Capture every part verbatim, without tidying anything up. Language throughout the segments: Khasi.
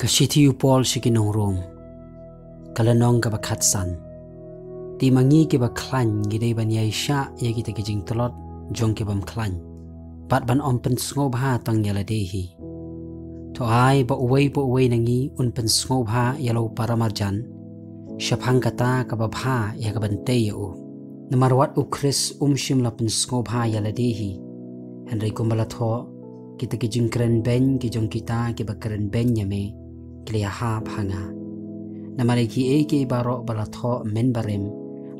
Ka shithi u Paul sha ki nong Rom. Ka lynnong kaba khatsan. Te ma ngi kiba khlaiñ ngi dei ban ïaishah ïa kita ki jingtlot jong ki bym khlaiñ, bad ban ym pynsngewbha tang ïa lade hi. To ai ba uwei pa uwei na ngi un pynsngewbha ïa la u paramarjan shaphang kata kaba bha ïa ka ban tei ïa u. Namar wat u Khrist um shym la pynsngewbha ïa lade hi. Hynrei kumba la thoh, kita ki jingkren beiñ ki jong kita kiba kren beiñ ïa me, ki la ïahap ha nga. Namar ïa kiei kiei baroh ba la thoh mynbarim,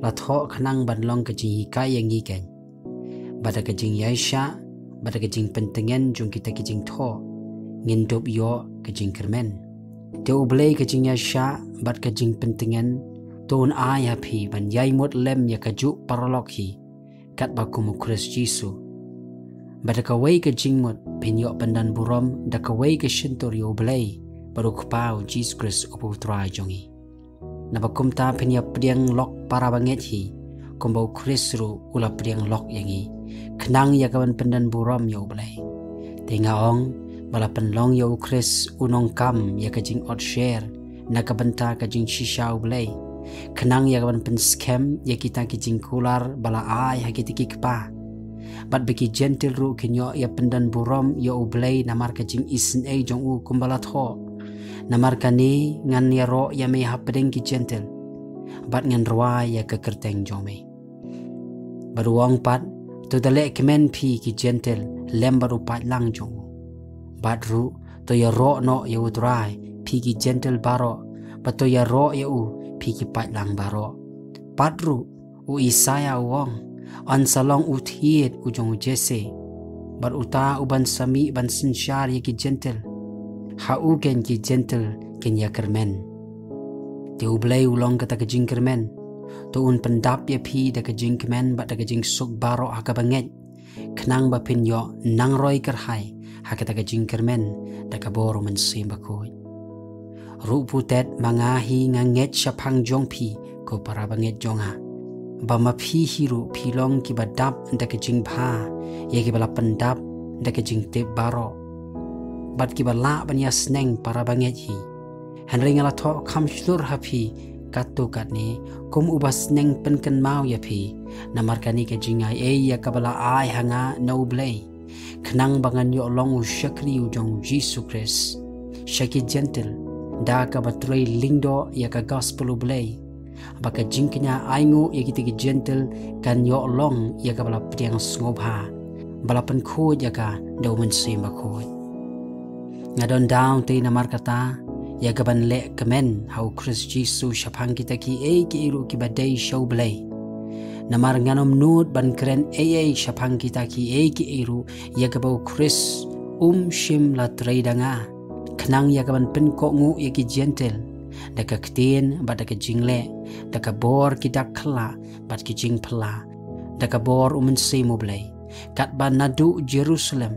la thoh khnang ban long ka jinghikai ïa ngi keiñ. Bad da ka jingïaishah bad da ka jingpyntngen jong kita ki jingthoh, ngin dup ïoh ka jingkyrmen. Te U Blei ka jingïaishah bad ka jingpyntngen, to un ai ha phi ban ïai mut lem ïa kajuh paralok hi, katba kum u Khrist Jisu. Bad da kawei ka jingmut phin ïoh pyndonburom da kawei ka shyntur ïa U Blei bad U Kpa, U Jisu Khrist uba U Trai jong ngi. Naba kumta phin ïa pdiang lok para bangeit hi, kumba U Khrist ruh u la pdiang lok ïa ngi, khnang ïa ka ban pyndonburom ïa U Blei. Te nga ong ba la pynlong ïa U Khrist u nongkam ïa ka jingotsher na ka bynta ka jingshisha U Blei, khnang ïa ka ban pynskhem ïa kita ki jingkular ba la ai ha kita ki kpa. Bad ba ki Jentil ruh kin ïoh ïa pyndonburom ïa U Blei namar ka jingisynei jong u, kumba la thoh: Namar kane ngan ïaroh ïa me hapdeng ki Jentil, bad ngan rwai ïa ka kyrteng jong me. Bad u ong pat: To da leh kmen phi ki Jentil lem bad u paidlang jong u. Bad ruh to ïaroh noh ïa U Trai phi ki Jentil baroh, bad to ïaroh ïa u phi ki paidlang baroh. Pat ruh u Isaïah u ong: Yn sa long u thied u jong u Jesse, bad uta uban sa mih ban synshar ïa ki Jentil. Ha u keiñ ki Jentil kin ïa kyrmen. Te U Blei u long kata ka jingkyrmen. To un pyndap ïa phi da ka jingkmen bad da ka jingsuk baroh ha kaba ngeit, khnang ba phin ïoh nangroi kyrhai ha kata ka jingkyrmen da ka bor U Mynsiem Bakhuid. Ruh putet ma nga hi nga ngeit shaphang jong phi, ko para bangeit jong nga, ba ma phi hi ruh phi long kiba dap da ka jingbha ïa kiba la pyndap da ka jingtip baroh, bad kiba lah ban ïasneng para bangeit hi. Hynrei nga la thoh kham shlur ha phi katto katne, kum uba sneng pynkynmaw ïa phi, namar kane ka jingaiei ïa kaba la ai ha nga na U Blei, khnang ba ngan ïoh long u shakri u jong U Jisu Khrist sha ki Jentil, da kaba trei lyngdoh ïa ka gospel U Blei, ba ka jingkñia ainguh ïa kita ki Jentil kan ïoh long ïa kaba la pdiang sngewbha, ba la pynkhuid ïa ka da U Mynsiem Bakhuid. Nga don daw te namar kata ïa ka ban leh kmen ha U Khrist Jisu shaphang kita kiei kiei ruh kiba dei sha U Blei. Namar ngan ym nud ban kren ei ei shaphang kita kiei kiei ruh ïa kaba U Khrist um shym la trei da nga, khnang ïa ka ban pynkohnguh ïa ki Jentil da ka ktien bad da ka jingleh, da ka bor ki dak khyllah bad ki jingphylla, da ka bor U Mynsiem U Blei, katba naduh Jerusalem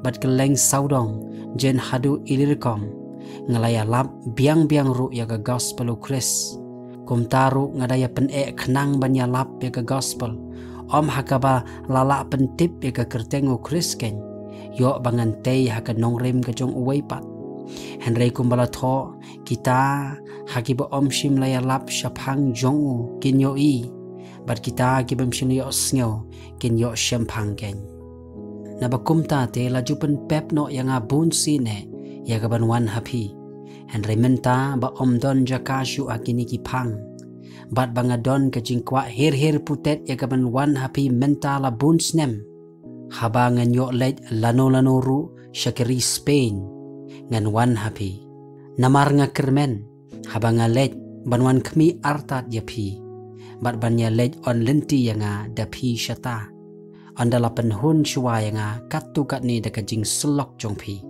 bad kylleng sawdong, jan haduh Ilirikom, nga la ïalap biang biang ruh ïa ka gospel U Khrist. Kumta ruh nga da ïa pyneh khnang ban ïalap ïa ka gospel, ym ha kaba la lah pyntip ïa ka kyrteng U Khrist keiñ, ïoh ba ngan tei ha ka nongrim ka jong uwei pat. Hynrei kumba la thoh: Kita ha kiba ym shym la ïalap shaphang jong u kin ïohi, bad kita ki bym shym la ïohsngew kin ïoh shemphang keiñ. Naba kumta te la ju pynpep noh ïa nga bunsien eh ïa ka ban wan ha phi. Hynrei mynta ba ym don jaka shuh ha kine ki phang, bad ba nga don ka jingkwah her her putet ïa ka ban wan ha phi mynta la bun snem, haba ngan ïoh leit lano lano ruh sha ka ri Spain, ngan wan ha phi. Namar nga kyrmen haba nga leit ban wan khmih artat ïa phi, bad ban ïa leit yn lynti ïa nga da phi shata, ynda la pynhun shuwa ïa nga katto katne da ka jingsyllok jong phi.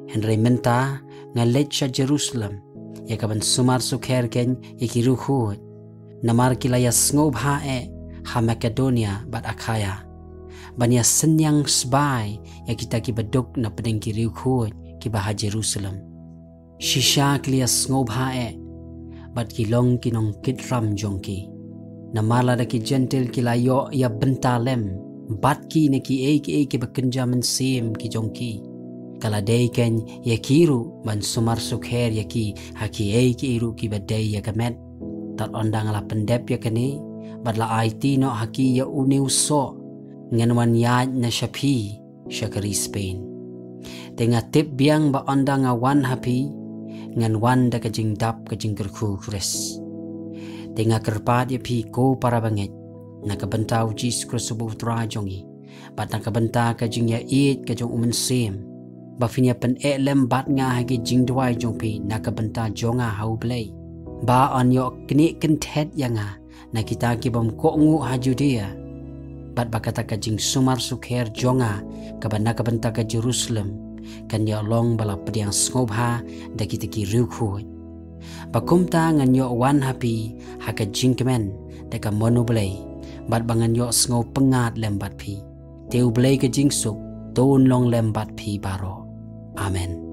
Hynrei mynta nga leit sha Jerusalem ïa ka ban sumar sukher keiñ ïa ki riewkhuid, namar ki la ïa sngewbha eh ha Makedonia bad Akhaia ban ïa synñiang sbai ïa kita kiba duk na pdeng ki riewkhuid kiba ha Jerusalem. Shisha ki la ïa sngewbha eh, bad ki long ki nongkitram jong ki. Namar lada ki Jentil ki la ïoh ïa bynta lem bad ki na kiei kiei kiba kynja mynsiem ki jong ki, Ka la dei kein ïa ki ruh ban sumar sukher ïa ki ha kiei kiei ruh kiba dei ïa ka met. Tad ynda nga la pyndep ïa kane bad la aiti noh ha ki ïa une u soh, ngan wan ïaid na sha phi sha ka ri Spain. Te nga tip biang ba ynda nga wan ha phi, ngan wan da ka jingdap ka jingkyrkhu Khrist. Te nga kyrpad ïa phi ko para bangeit, na ka bynta u Jisu Khrist uba u Trai jong ngi, bad na ka bynta ka jingïaieit ka jong u Mynsiem, ba phin ïa pyneh lem bad nga ha ki jingduwai jong phi na ka bynta jong nga ha U Blei, ba yn ïoh knieh kynthet ïa nga na kita ki bym kohnguh ha Judea, bad ba kata ka jingsumar sukher jong nga kaba na ka bynta ka Jerusalem kan ïoh long ba la pdiang sngewbha da kita ki riewkhuid. Ba kumta ngan ïoh wan ha phi ha ka jingkmen da ka mon U Blei, bad ba ngan ïoh sngew pyngngad lem bad phi. Te U Blei ka jingsuk to un long lem bad phi baroh. Amen.